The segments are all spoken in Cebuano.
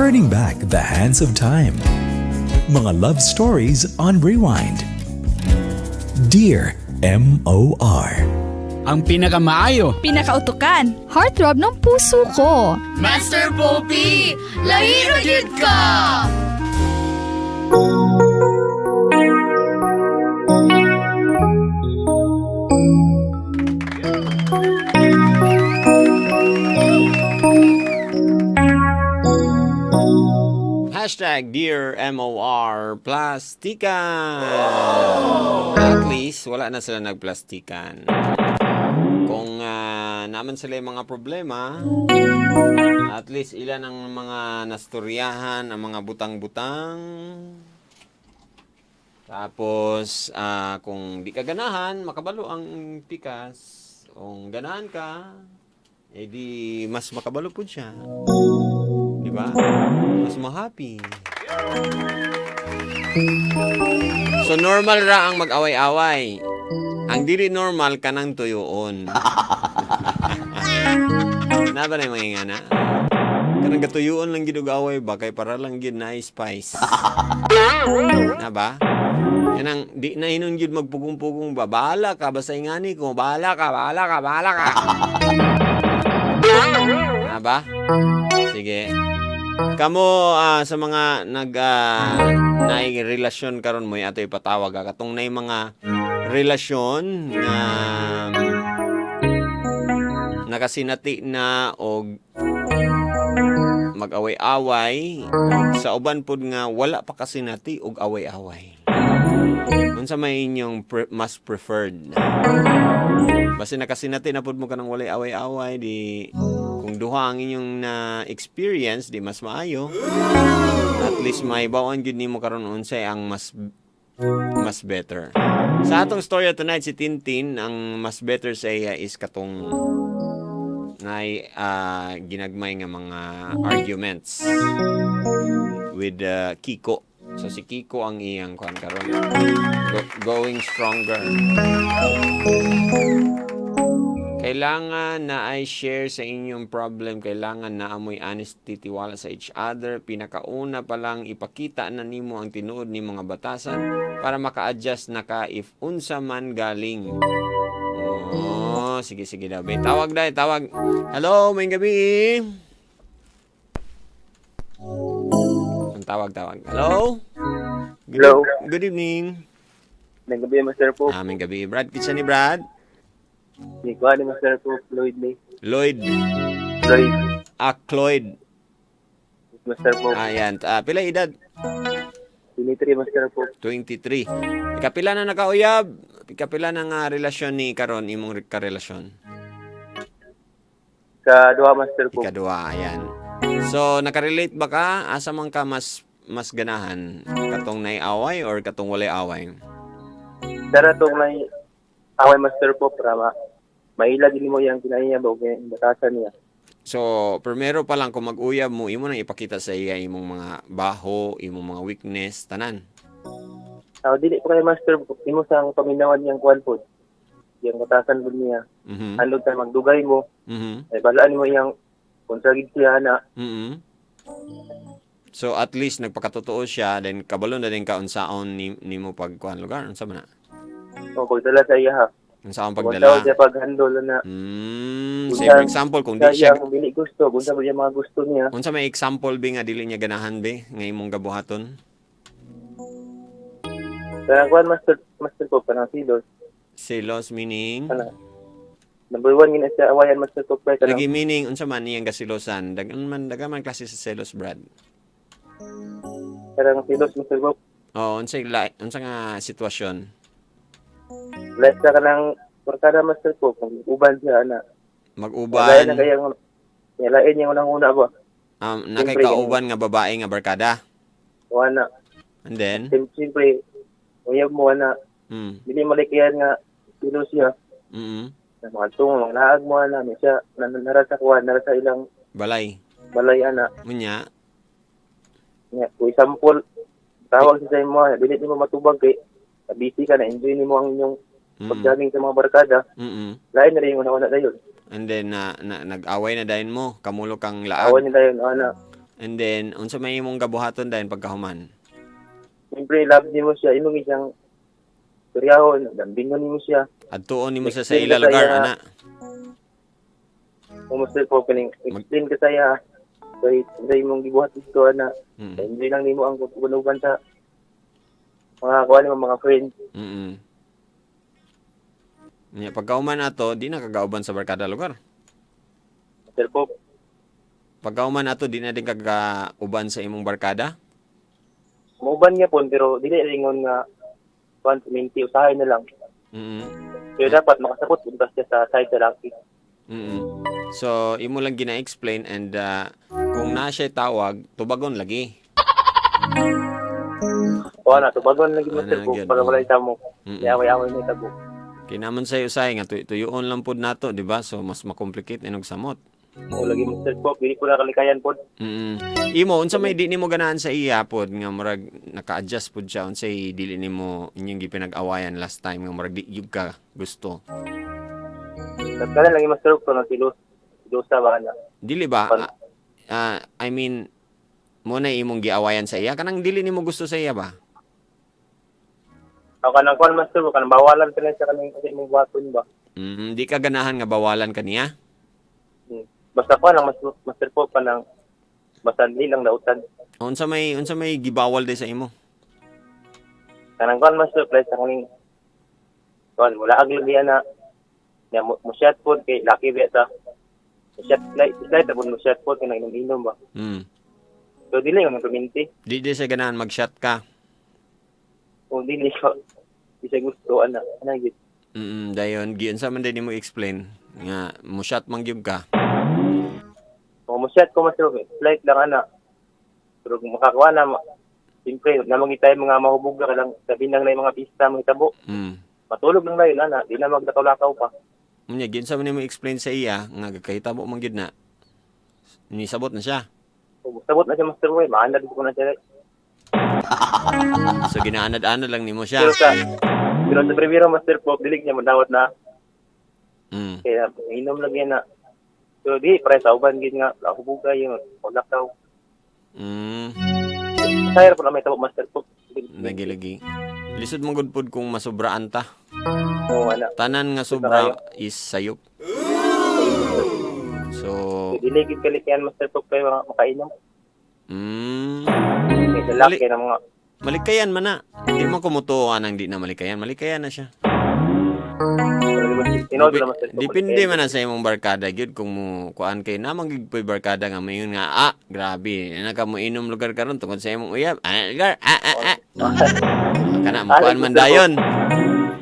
Turning back the hands of time. Mga love stories on rewind. Dear MOR. Ang pinakamaayo. Pinakautukan. Heartthrob ng puso ko. Master Poppy, lahi ra gyud ka! #DearMOR Plastikan. At least, wala na sila nagplastikan. Kung naman sila yung mga problema, at least ilan ang mga nastoryahan, ang mga butang-butang. Tapos, kung di ka ganahan, makabalo ang pikas. Kung ganahan ka, edi mas makabalo po siya. Di ba? Mas ma-happy. So normal ra ang mag-away-away. Ang dili normal kanang tuyoon. Na ba na yung mga ingana? Kanang gatuyoon lang gid og away ba kay para lang gid na spice. Na ba? Kanang di na hinon gid magpugong-pugong ba. Bahala ka basta ingani ko. Bahala ka, bahala ka, bahala ka. Na ba? Sige. Kamo sa mga nag naay relasyon karon mo ato ipatawag katong nay mga relasyon nga nakasinati na og mag-away-away sa uban pod nga wala pa kasinati og away-away. Unsa may inyong mas preferred? Basta nakasinati na pod mo kanang walay away-away, di kung duha ang inyong na experience, di mas maayo. At least may bawon gyud nimo karon unsay ang mas mas better. Sa atong storya tonight, si Tintin, ang mas better sa iya is katong nay ginagmay nga mga arguments with Kiko. So si Kiko ang iyang kuan karon. Going stronger. Kailangan na I share sa inyong problem. Kailangan na amoy honesty, tiwala sa each other. Pinakauna pa lang ipakita na nimo ang tinuod ni mga batasan para maka-adjust na ka if unsa man galing. Oh, sige sige daw. Be. Tawag dai, tawag. Hello, may gabi. Ang tawag, tawag. Hello? Good, Hello. Good evening. Nagabi, Master po. Aming gabi. Brad, kitsa ni Brad? Ni kuha ni Master po, Floyd ni. Lloyd. Floyd, Ah, Cloyd. Master po. Ayan. Ah, pila edad? 23, Master po. 23. Ikapila na nakauyab? Ikapila na nga relasyon ni karon imong karelasyon? Sa duha, Master po. Ikaduha, ayan. So, nakarelate ba ka? Asa man ka mas mas ganahan? Katong naay-away or katong walay away? Dara tong may away, Master po, para mailag mo yang kinaiya ba o yung batasan niya. So, primero pa lang kung mag-uyab mo, imo nang ipakita sa iya imong mga baho, imong mga weakness, tanan. Ah, dili po kay Master po. Imo sang paminawan niyang kuan po. Yang batasan po niya. Handog ta magdugay mo. Ay balaan mo iyang kung sa gid siya na So at least nagpakatotoo siya, then kabalo na din ka unsaon ni nimo pagkuan lugar, unsa man na? O pagdala sa iya ha. Unsaon Kung pagdala? siya paghandol na. Say for example kung di siya Siya dili gusto, kung sa iya mga gusto niya. Unsa may example bi nga dili niya ganahan bi nga imong gabuhaton? Kanang kuan, Master po, kanang silos. Selos meaning? Kana. Number one gina siya awayan, Master po, pre, kanang Lagi meaning unsa man niyang gasilosan? Dagan man dagan man klase sa selos, Brad. Kanang silos, Master po. Oh, unsa unsa nga sitwasyon? Less sa kanang barkada, Master po, kung uban siya ana. Mag-uban. Lain na kayang lain yung unang una ba. Nakay Siyempre, kauban nga babae nga barkada. Wala. And then Siyempre, uyab mo ana. Dili malikayan nga silos siya. Na mga tungo, mga naag mo ana, may siya nara sa kuwan, nara sa ilang Balay. Balay ana. Munya. Nga, kung example, tawag siya sa imo, dili nimo matubag kay busy ka na, enjoy nimo ang inyong pagdaning sa mga barkada. Lain na rin yung una-una dayon. And then na nag-away na dayon mo, kamulo kang laag. Away na dayon, ana. And then unsa may imong gabuhaton dayon pagkahuman? Siyempre, love nimo siya. Imong isang turyahon, lambingon nimo siya. Adtuon nimo siya sa Explain ila ka sa lugar iya. ana. Kung Master Pope, kaning explain ka sa iya. Kay sa imong gibuhat dito, ana. Hindi lang nimo ang kunuban sa mga kuan nimo, mga friends. Nya pagkahuman ato, di na kagauban sa barkada lugar. Master Pope, Pagkahuman ato, di na din kagauban sa imong barkada. mauban niya po, pero dili ringon nga kuan suminti, usahay na lang. Pero dapat makasabot pud ba siya sa side sa laki. So, imo lang gina-explain and kung na siya tawag, tubagon lagi. Kuan na, tubagon lagi, Ana, Master Pope, gyud, para oo. wala itamo. Away-away na itabo. Kay naman sa usay nga tuyuon lang pud nato, di ba? So mas makomplicate inog samot. O lagi, Master Pope, dili ko na kalikayan pod. Imo unsa may di nimo ganahan sa iya pod nga murag naka-adjust pod siya, unsay dili nimo inyong gipinag-awayan last time nga murag di gyud ka gusto? Nagkala lang yung Master Pope na silusa ba na. Dili ba? I mean, mo na imong giawayan sa iya kanang dili nimo gusto sa iya ba? Ako kanang kuan, Master Pope, kanang bawalan ka na siya kanang kasi imong buhaton ba. Di ka ganahan nga bawalan kaniya? Basta kuan lang Master Pope, kanang basta di lang dautan. Unsa may gibawal day sa imo? Kanang kuan, Master Pope, sa kaning kuan wala ag lagi ana. Ya mo shot pod kay laki ba ta. Mo shot light light pod mo shot pod kanang inom-inom ba. So dili man kuminti. Di siya ganahan mag-shot ka. Kung dili ko di siya gusto ana ana gyud. Dayon giunsa man day nimo explain nga mo shot man gyud ka. Kung mo shot ko, Master Pope, flight lang ana. Pero kung makakuha na, siyempre, namang tayo mga mahubog ka lang, sabi lang na yung mga pista, mahitabo. Matulog lang na yun, ana. Di na maglakaw-lakaw pa. Unya giunsa man nimo explain sa iya nga gakahitabo man gyud na. Nisabot na siya. Kung sabot na siya, Master Boy, maanad ko na siya. So ginaanad-anad lang nimo siya. Pero sa primero, Master Pop, dilig niya madawat na. Kaya, inom lang yan na. Pero di, pare sa uban, gid nga, hubog kayo, lakaw. Sayar po na may tabo, Master Pop. Lagi lagi. Lisod man gud pod kung masobraan ta. Oo, ana. Tanan nga sobra is sayop. So, Dili gid kalikayan, Master Pop, kayo mga makainom. Kaya lalaki na mga Malikayan man na. Di man kumutuo anang di na malikayan. Malikayan na siya. Tinood na, Master Pop. Depende man na sa imong barkada gyud kung mo kuan kay namang gid po'y barkada nga mayon nga grabe na ka mo inom lugar karon tungod sa imong uyab lugar kana mo kuan man dayon.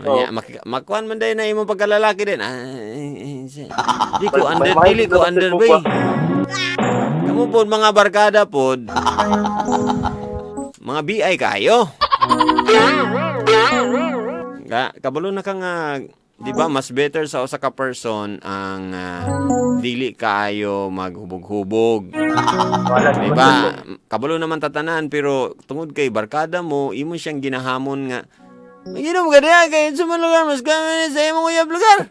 Nya makuan man dayon na imong pagkalalaki din, di ko under dili ko under bay kamo pod mga barkada pod mga BI kayo. Kabalo na ka nga, di ba, mas better sa usa ka person ang dili kaayo maghubog-hubog. Di ba? Kabalo naman tatanan pero tungod kay barkada mo, imo siyang ginahamon nga Maginom ka diya kay sa mga lugar mas kami sa imong uyab lugar.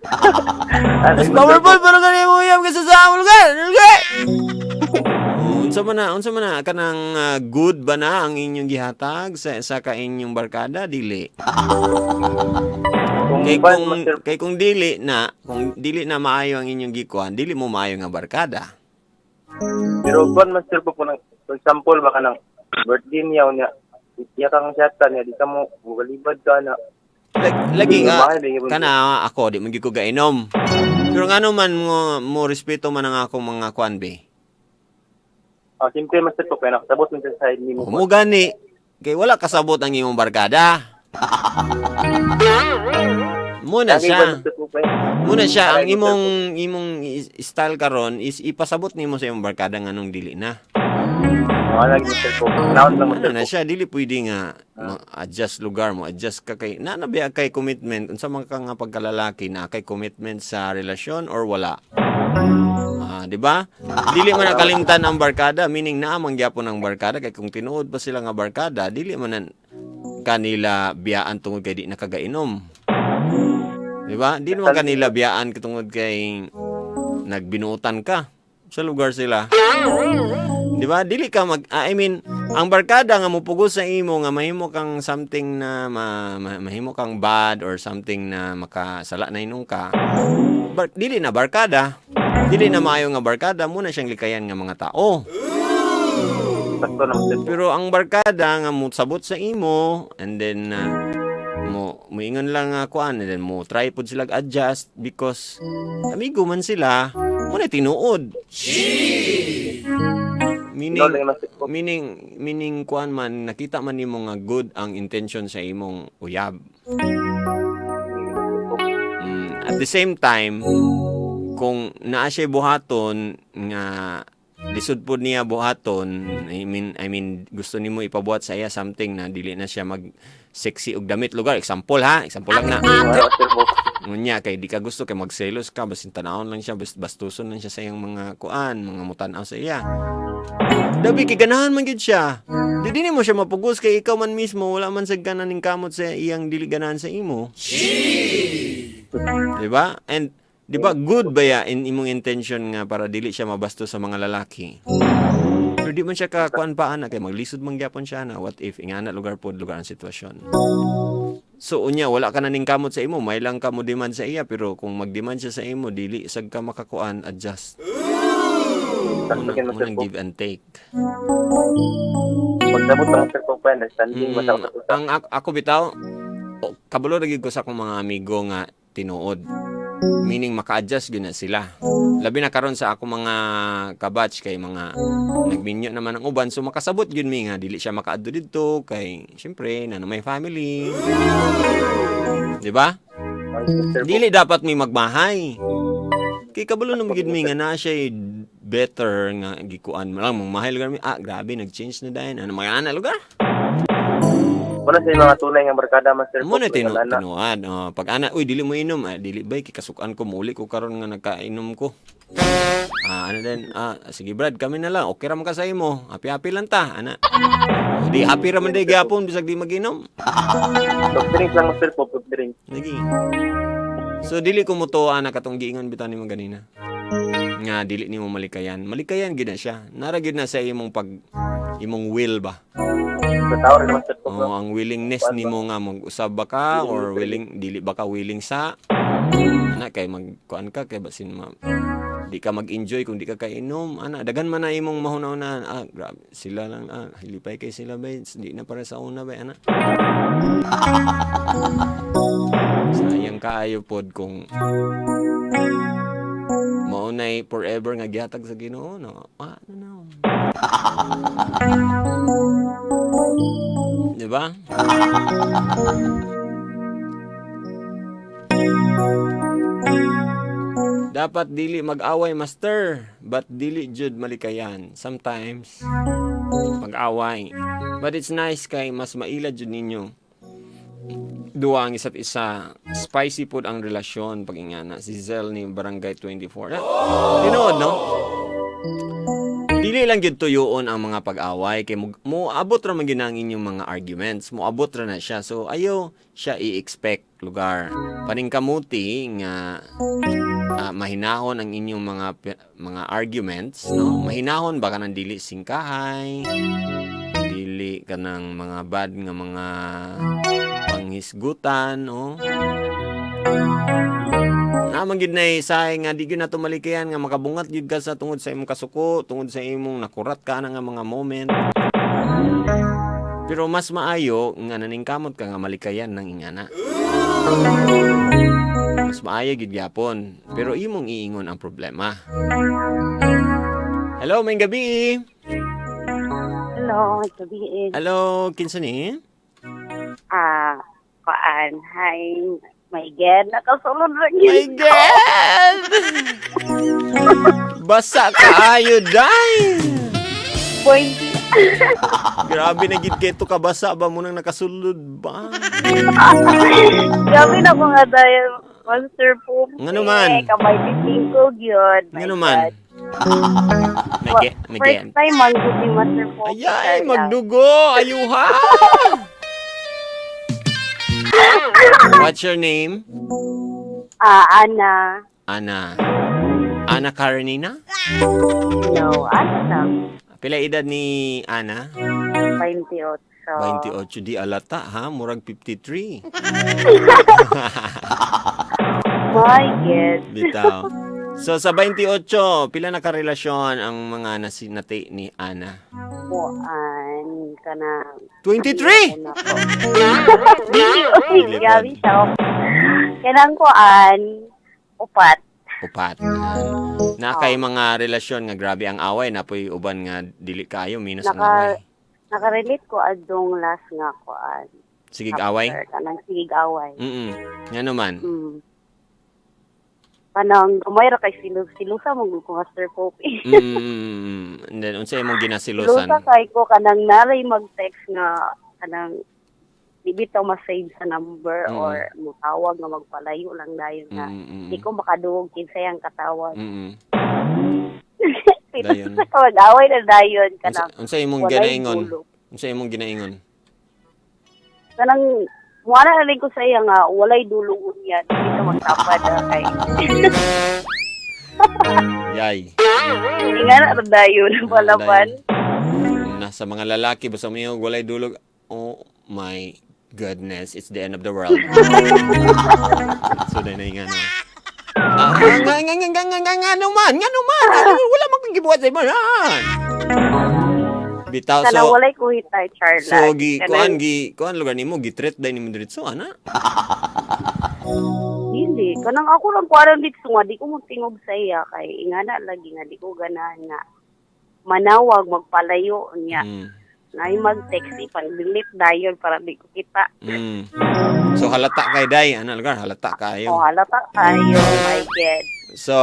Mas powerful pero ka imong uyab kaysa sa among lugar. Lugar. Oh, unsa man na kanang good ba na ang inyong gihatag sa ka inyong barkada dili? Kung Kay ban, kung Master kay kung dili na maayo ang inyong gikuan, dili mo maayo nga barkada. Pero kuan, Master Pop, kung for example baka nang birthday niya niya iya kang shatan niya di ka mo mugalibad ka na. Lagi nga Mahal, bigyan mo. kana ako di man gyud ko gainom. Pero ngano man mo respeto man ang akong mga kuan be. Ah, simple, Master Pop, kaya nakasabot mo sa side nimo. O, mo gani kay wala kasabot ang imong barkada. Muna Lagi siya. ba, Master Pop, eh? Muna siya ang Master imong imong style karon is ipasabot nimo sa imong barkada nganong dili na. Ah, lagi, Master Pop. Naon lang, Master Ano na Pop. siya dili pwede nga adjust lugar mo, adjust ka kay na biya kay commitment unsa man ka nga pagkalalaki na kay commitment sa relasyon or wala. Ah, di ba? Dili man nakalimtan ang barkada, meaning naa man gyapon ang barkada kay kung tinuod pa sila nga barkada, dili man kanila biyaan tungod kay di nakagainom. Di ba? Di naman kanila biyaan tungod kay nagbinutan ka sa lugar sila. Di ba? Dili ka mag I mean, ang barkada nga mupugos sa imo nga mahimo kang something na mahimo kang bad or something na makasala na inong ka. Dili na barkada. Dili na maayo nga barkada mo na siyang likayan nga mga tao. Sakto na, Master Pope. Pero ang barkada nga mo sabot sa imo and then mo muingon lang nga kuan and then mo try pud sila adjust because amigo man sila mo na tinuod. Meaning Tinuod lang, Master Pope. meaning kuan man, nakita man nimo nga good ang intention sa imong uyab. At the same time, kung naa siya buhaton nga lisod pod niya buhaton, I mean gusto nimo ipabuhat sa iya something na dili na siya mag sexy og damit lugar, example ha, example lang na. Wala, Master Pope. Ngunya kay di ka gusto kay magselos ka, basin tanawon lang siya, bastuson lang siya sa iyang mga kuan, mga mutan-aw sa iya. Dabi kay ganahan man gyud siya. Di mo siya mapugos kay ikaw man mismo wala man sad ka ning kamot sa iyang dili ganahan sa imo. Di ba? And di ba good ba ya in imong intention nga para dili siya mabasto sa mga lalaki? Pero di man siya ka kuan pa ana kay maglisod man gyapon siya na what if ingana lugar pod lugar ang sitwasyon. So unya wala ka na ning kamot sa imo, may lang ka mo demand sa iya, pero kung mag-demand siya sa imo dili sad ka makakuan adjust. Sakto Muna, yun, Master munang Pope. give and take. Pagsabot sa Master Pope, understanding, basta sa usa. Ang ako bitaw, o, kabalo ra gyud ko sa akong mga amigo nga tinuod. Meaning maka-adjust gyud na sila. Labi na karon sa ako mga kabatch kay mga nagminyo naman ang uban, so makasabot gyud mi nga dili siya makaadto didto kay syempre na may family. Di ba? Master Pope. Dili dapat mi magmahay. Kay kabalo naman gyud mi nga naa siya better nga gikuan mo lang mong mahay lugar mi. Ah, grabe nag-change na dayon. Ano mga ana lugar? Wala sa mga tunay nga barkada, Master Mo na Pope. Wala na. tinuad. Oh, pag ana, uy dili mo inom, ah, dili bay kikasukan ko muli ko karon nga nagkainom ko. Ah, ano din? Ah, sige Brad, kami na lang. Okay ra man ka sa imo. Happy-happy lang ta, ana. O, di happy ra man day gyapon bisag di maginom. Soft drink lang, Master Pope. Soft drink. Lagi. So dili ko mutuo ana katong giingon bitaw nimo ganina. Nga dili nimo malikayan. Malikayan gid na siya. Nara gid na sa imong pag imong will ba. Sa tao rin, Master Pope. Oh, ang willingness nimo nga mag-usab ba ka or willing dili ba ka willing sa ana kay magkuan ka kay basin ma di ka mag-enjoy kung di ka kainom ana, daghan man na imong mahuna-hunaan. Ah, grabe sila lang, ah, hilipay kay sila ba, di na para sa una ba ana. Sayang kaayo pod kung maunay forever nga gihatag sa Ginoo, no? Ah, ano na, di ba? Dapat dili mag-away, master, but dili jud malikayan. Sometimes mag-away. But it's nice kay mas maila jud ninyo duwa ang isa't isa. Spicy pod ang relasyon pag ingana. Si Zel ni Barangay 24. Ah, tinuod, no? Dili lang gyud tuyoon ang mga pag-away kay moabot ra man gyud ang inyong mga arguments. Moabot ra na siya. So ayo siya i-expect lugar. Paningkamuti nga mahinahon ang inyong mga arguments, no? Mahinahon ba kanang dili singkahay, dili kanang mga bad nga mga panghisgutan, no? Naman gyud na say nga di gyud nato malikayan nga makabungat gyud ka sa tungod sa imong kasuko, tungod sa imong nakurat ka na nga mga moment. Pero mas maayo nga naningkamot ka nga malikayan ng ingana. Mas maayo gyud gyapon, pero imong iingon ang problema. Hello, may gabi. Hello, gabi. Hello, kinsa ni? Ah, kuan, hi. My God, nakasulod ra My gyud. God! Basa kaayo, day! Point. Grabe na gid kay to kabasa ba mo nang nakasulod ba? Grabe na ko nga dahil Master Pope. Ngano man? Kamay ko gyud. My Ngano man? God. May may First time man gyud ni Master Pope. Ayay, magdugo! Ayuha! What's your name? Ah, Ana. Ana. Ana Karenina? No, Ana lang. Pila edad ni Ana? 28. 28 di alata ha, murag 53. My God. Bitaw. So sa 28, pila na karelasyon ang mga nasinati ni Ana? Kuan ka na. 23! Uy, grabe siya. Kanang kuan, upat. Upat. Na kay mga relasyon nga grabe ang away, napoy uban nga dili kayo minus ang away. Nakarelate ko adong last nga kuan. Sige away. Chapter, kanang sige away. Nga naman. Kanang gamay ra kay silusa mo ko, Master Pope. And then unsa imong ginasilusan? Silusa kay ko kanang naray mag-text nga kanang di bitaw ma-save sa number or mutawag nga magpalayo lang dayon nga. Di ko makaduog kinsay ang katawag. Dayon. Sa kawag-away na dayon Unsa, kanang unsa imong walay ginaingon? dulo. Unsa imong ginaingon? Kanang wala na rin ko sa iya nga walay dulong unya di ka magtapad na kay Yay. Nga na dayon palaban. Nasa mga lalaki basta may walay dulog. Oh my goodness, it's the end of the world. So dahil na nga no. Ah, nga nga nga nga nga nga nga naman, nga naman. Ano, wala man kang gibuhat sa imo. Ah. Bitaw Kanang so walay kuhitay Charla. so gi kuan gi kuan lugar nimo gi-treat dai nimo diretso ana. Dili kanang ako lang kuan dito nga di ko mo tingog sa iya kay ingana lagi nga di ko ganahan nga manawag magpalayo niya. Nay mag-text ipang-delete dayon para di ko kita. So halata kay dai ana lugar halata kayo. Oh, halata kayo, my God. So,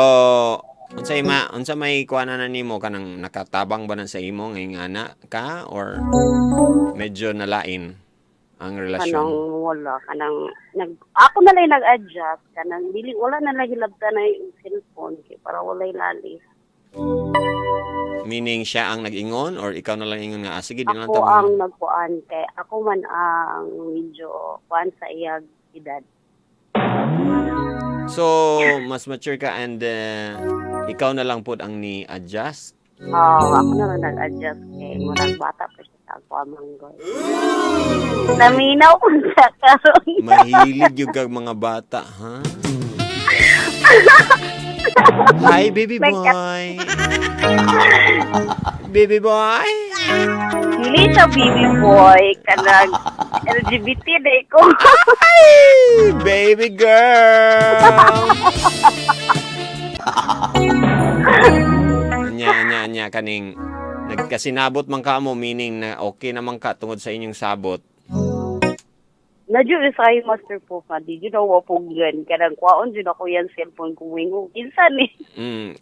unsay ma unsa may kuanan na nimo kanang nakatabang ba na sa imo ngayong ana ka or medyo nalain ang relasyon? Kanang wala kanang nag ako na lang nag-adjust kanang dili wala na lang hilabtan na yung cellphone kay para walay lalis. Meaning siya ang nag-ingon or ikaw na lang ingon nga ah, sige di na lang Ako ta ang mo. nagkuan kay ako man ang medyo kuan sa iyag edad. So, mas mature ka and ikaw na lang pod ang ni-adjust. Oh, ako na lang nag-adjust kay murag bata pa siya sa ako amanggoy. Naminaw ko sa karon. Mahilig yung kag mga bata, ha? Hi, baby boy. Baby boy. Dili siya baby boy kanang LGBT na ko. Hi, baby girl. Anya, anya, anya, kaning nagkasinabot man ka mo, meaning na okay naman ka tungod sa inyong sabot. Nadyo sa kayo, Master Popa, di yun ako wapugyan. Kanang kwaon dyan ako yan cellphone kung wingo. Kinsa ni?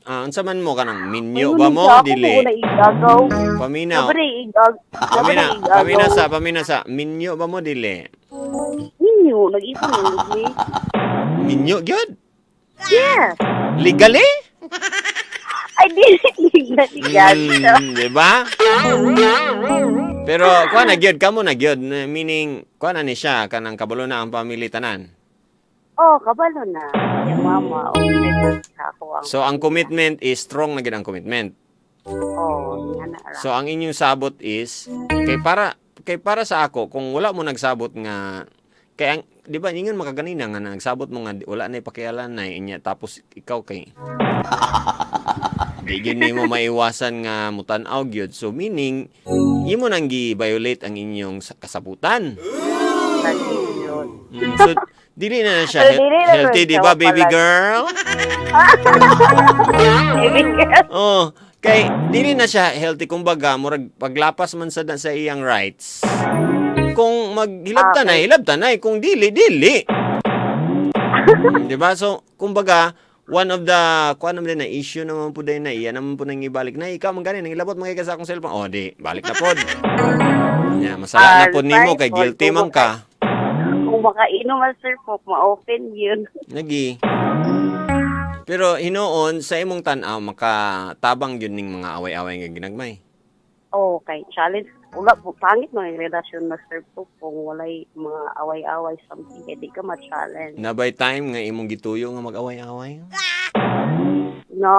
Unsa man mo kanang minyo ba Ayun, mo siya, ako dili? na igagaw. Paminaw. Sabi na igag. Sabi Pamina, na igagaw. pamina sa, minyo ba mo dili? Ninyo, nag-ipon ng ligi. Minyo gyud? Yes. Legally? Ay, di, di, di, Di ba? Pero kuha na gyud kamo na gyud, meaning kuha na ni siya kanang kabalo na ang pamilya tanan. Oh, kabalo na. Yung mama, o sa ako ang. So ang commitment is strong na gyud ang commitment. Oh, nga na ra. So ang inyong sabot is kay para sa ako kung wala mo nagsabot nga kay ang di ba ingon makaganina nga nagsabot mo nga wala na ipakialan na inya tapos ikaw kay di gyud nimo maiwasan nga mutan-aw gyud. So meaning imo nang gi-violate ang inyong kasabutan. Lagi yun. So dili na na siya Pero dili na healthy siya di ba baby mapalag. girl? Baby girl. Oh, kay dili na siya healthy kumbaga murag paglapas man sa iyang rights. Kung maghilabtan na, hilabtan na, kung dili, dili. Di ba? So, kumbaga, one of the kuan naman din na issue naman po din na iya naman po nang ibalik na ikaw man gani nang ilabot mga ka sa akong cellphone. Oh, di balik na pod. Nya, masala na pod nimo kay guilty man ka. Kung makainom, Master Pope, ma-open yun. Nagi. Pero hinuon sa imong tan-aw makatabang gyud ning mga away-away nga ginagmay. Oh, kay challenge. Wala po, pangit mga relasyon, Master Pope, kung walay mga away-away something, kaya di ka ma-challenge. Na by time nga imong gituyo nga mag-away-away. No,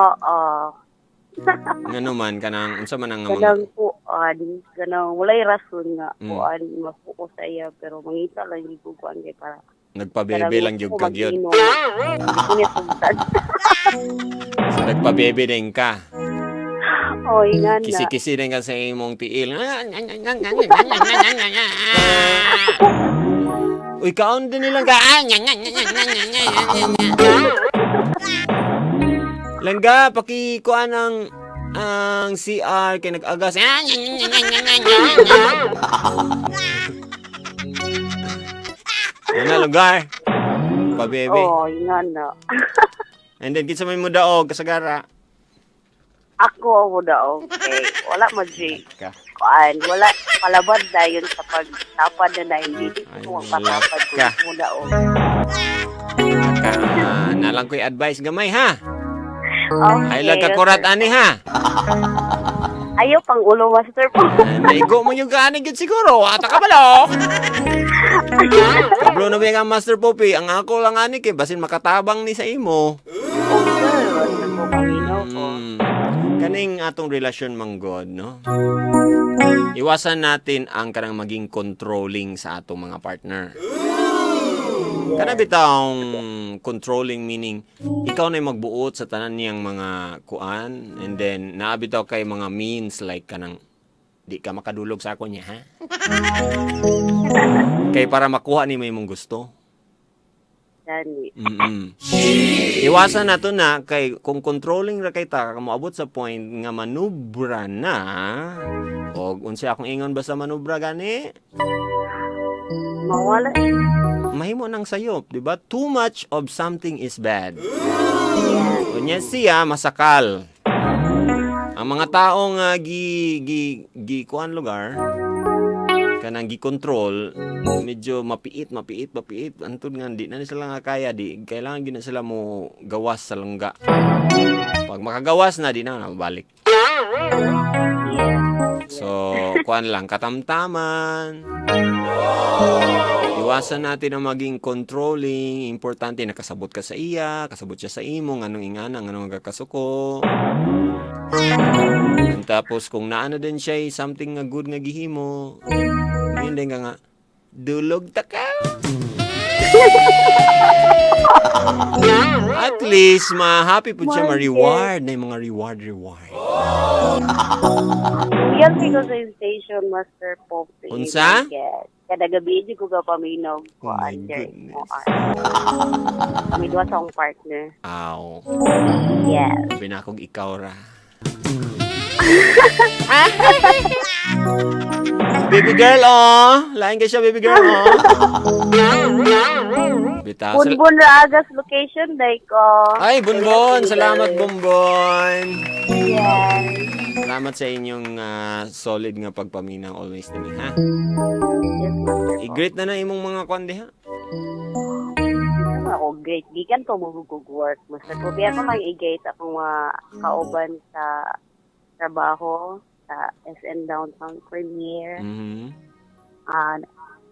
Ngano man kanang unsa man ang mga Kanang kuan, kanang walay rason nga kuan mafuko sa iya pero mangita lang gyud ko kuan kay para nagpabebe lang gyud ka gyud. Hindi ko niya sugtan. So, nagpabebe din ka. Oy, nga na. Kisi-kisi din ka sa imong tiil. Uy, kaon din nilang ka. Langga, pakikuan ang CR kay nag-agas. Ano lugar? Pabebe. Oy, nga na. And then kinsa may mo daog kasagara. Ako mo daw, okay. Wala man jud Ka. kuan, wala palabad dayon sa pagtapad na na hindi Ay, ko ang wala patapad ka. ko mo daw. Ka, nalang ko'y advice gamay ha. Okay. Ay lang kakurat ani ha. Ayaw pang ulo, Master po. Naigo mo yung gani gyud siguro. Ata ka balo. Kablo na ba ang Master Poppy? Ang ako lang ani kay basin makatabang ni sa imo. Oh, sir, Master po, paminaw ko. Kaning atong relasyon manggod, no? Iwasan natin ang kanang maging controlling sa atong mga partner. Kana bitawng controlling meaning ikaw na magbuot sa tanan niyang mga kuan and then naa bitaw kay mga means like kanang di ka makadulog sa ako niya ha. Kay para makuha ni mo imong gusto. Gani. Iwasan nato na kay kung controlling ra kay ta moabot sa point nga manubra na og unsa akong ingon basta manubra gani Mawala. Mahimo nang sayop, di ba? Too much of something is bad. Yeah. Unya siya masakal. Ang mga taong gi gi gi kuan lugar kanang gi-control medyo mapiit mapiit mapiit antud nga di na ni sila nga kaya, di kailangan gid na sila mo gawas sa lungga. Pag makagawas na, di na mabalik. So kuan lang, katamtaman. Iwasan natin ang maging controlling. Importante nakasabot ka sa iya, kasabot siya sa imo, nganong ingana, nganong kasuko. And tapos kung naana din siya eh, something nga good nga gihimo, yun din ka nga, dulog ta ka. At least, ma-happy po siya, ma-reward na yung mga reward, reward. Yan ko sa station, Master Poppy. Unsa? Yes. Kada gabi, di ko ka paminaw ko. Oh my under goodness. MOR. Kami duha sa akong partner. Aw, Yes. binakog ikaw ra. Baby girl, oh! Lain ka siya, baby girl, oh! Bitaw. Bunbun Raagas location, like, oh. Ay, Bunbon! Salamat, Bunbon! Yes. Salamat sa inyong solid nga pagpaminaw always nami, ha? Yes, Master Poppy. I-greet na na imong mga kwande, ha? Hindi ako great. Gikan to mo work. Master Poppy, ako lang i-gate akong mga kauban sa trabaho sa SM Downtown Premier.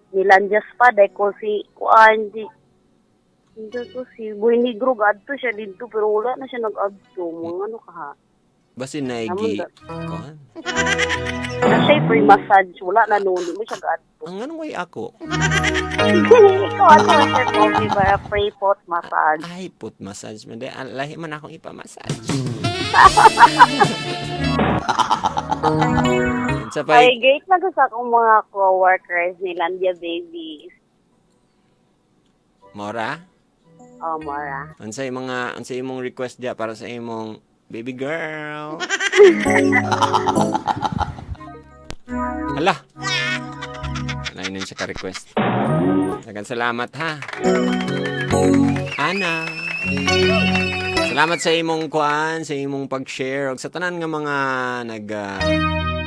Nilanjas pa dahil ko si kuan di hindi ko si Boy Negro gadto siya dito pero wala na siya nag-adto mga ano ka ha. Basin na igi. Kuan? Na siya free massage wala na noon di mo siya gadto. Ang anong way ako? Ikaw ato Sir Poppy para free foot massage. Ay, put massage man. Dahil, lahi man akong ipamassage. Sa Ay, pay, great na ko sa akong mga co-workers ni Landia Babies. Mora, Oh, Mora. unsay mga unsay imong request diya para sa imong baby girl? Hala. Wala yun siya ka-request. Daghang salamat ha. Ana. Salamat sa imong kuan, sa imong pag-share ug sa tanan nga mga nag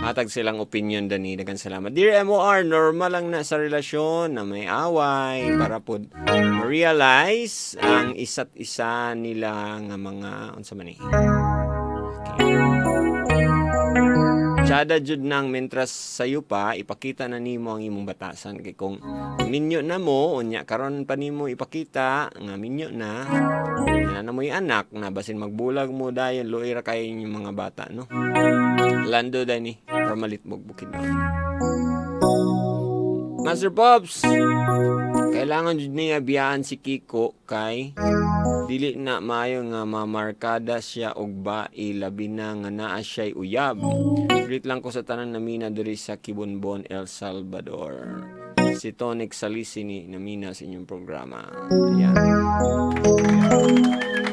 hatag silang opinion dani. Daghang salamat. Dear MOR, normal lang na sa relasyon na may away para pod realize ang isa't isa nila nga mga unsa man ni. Okay. Tsada jud nang mentras sayo pa ipakita na nimo ang imong batasan kay kung minyo na mo unya karon pa nimo ipakita nga minyo na na na mo'y anak na basin magbulag mo dayon luoy ra kay inyong mga bata, no? Lando dani from Malitbog, Bukidnon. Master Pops, kailangan jud niya biyaan si Kiko kay dili na maayo nga mamarkada siya og bai, labi na nga naa siya'y uyab. Greet lang ko sa tanan namina diri sa Kibonbon, El Salvador. Si Tonic Salisi ni namina sa inyong programa. Ayan.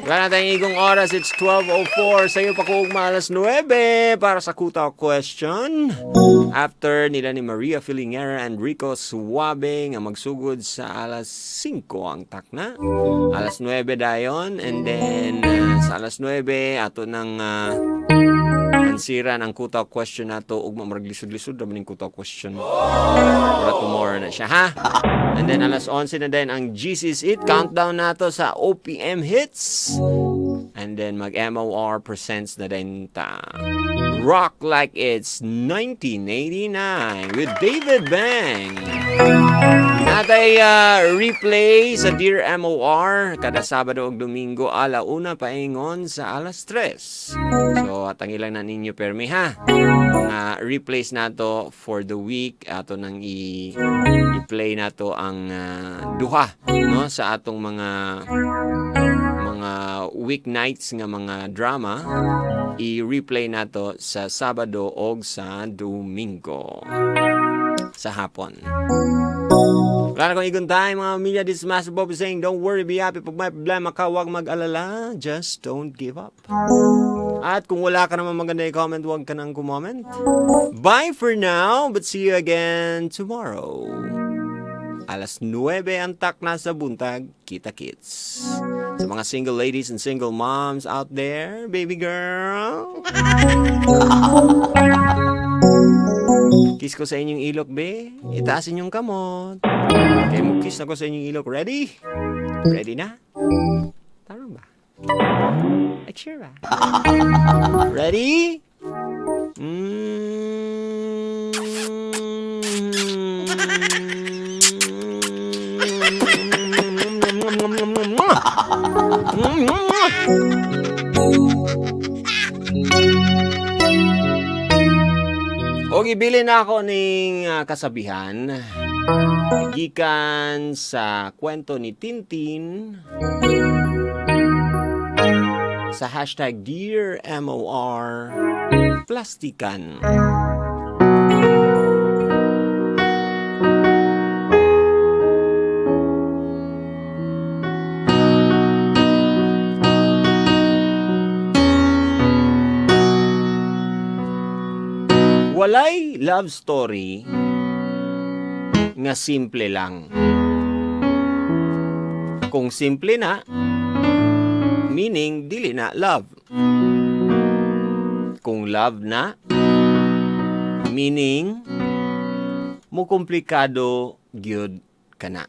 Wala na tayong igong oras. It's 12:04. Sa'yo pa ko ugma alas 9 para sa Kuta Question. After nila ni Maria Filingera and Rico Suave nga magsugod sa alas 5 ang takna. Alas 9 dayon. And then sa alas 9 ato nang ansiran ang Kuta Question nato ugma, murag lisod-lisod ra man ning Kuta Question. Para tomorrow na siya, ha? And then alas 11 na din ang GC's It countdown nato sa OPM Hits. And then mag MOR presents na din ta. Rock Like It's 1989 with David Bang. Natay replay sa Dear MOR kada Sabado ug Domingo ala 1 paingon sa alas 3. So atangilang na ninyo permi, ha. Mga replays nato for the week ato nang i-play nato ang duha, no, sa atong mga weeknights nga mga drama, i-replay nato sa Sabado og sa Domingo sa hapon. Wala na kong igon time, mga pamilya. This is Master Bobby saying, don't worry, be happy. Pag may problema ka, huwag mag-alala. Just don't give up. At kung wala ka naman maganda i-comment, huwag ka nang kumoment. Bye for now, but see you again tomorrow. Alas 9 ang takna sa buntag, kita kits. Sa mga single ladies and single moms out there, baby girl. Kiss ko sa inyong ilok, be. Itaas inyong kamot. Okay, mo kiss na ko sa inyong ilok. Ready? Ready na? Tama ba? Like sure ba? Ready? Og ibili na ako ning kasabihan gikan sa kwento ni Tintin sa #DearMOR, Plastikan. Walay love story nga simple lang. Kung simple na, meaning dili na love. Kung love na, meaning mo komplikado gyud kana.